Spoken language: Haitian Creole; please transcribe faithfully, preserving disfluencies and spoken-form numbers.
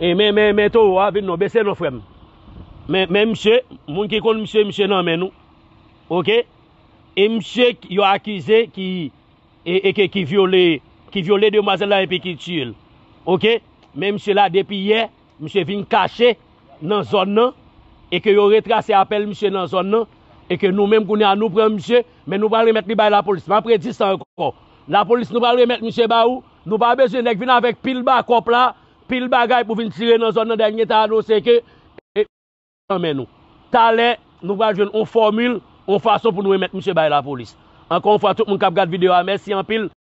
E men, men, men towo a vin non, bese non, frè m. Men, men misye, moun ki konn misye, misye nan men nou. Oke? E misye yo akize ki, e, e ke, ki vyole, ki vyole demwazèl la epi ki tiye l. Oke? Men misye la, depi yè, misye vin kache nan zòn nan, e ke yo retrase apèl misye nan zòn nan, e ke nou menm kounye a nou pran misye, men nou pral remèt li bay lapolis. M ap redi sa ankò. Lapolis, nou pral remèt misye ba ou, nou pa bezwen nèg vin avèk pil bakòp la, pil bagay pou vin tire nan zòn nan, dènye ta anonse ke, e, nan men nou. Talè, nou pral jwenn on fòmil, on fason pou nou remèt misye bay lapolis. Ankò yon fwa, tout moun k ap gad videyo a, mèsi anpil.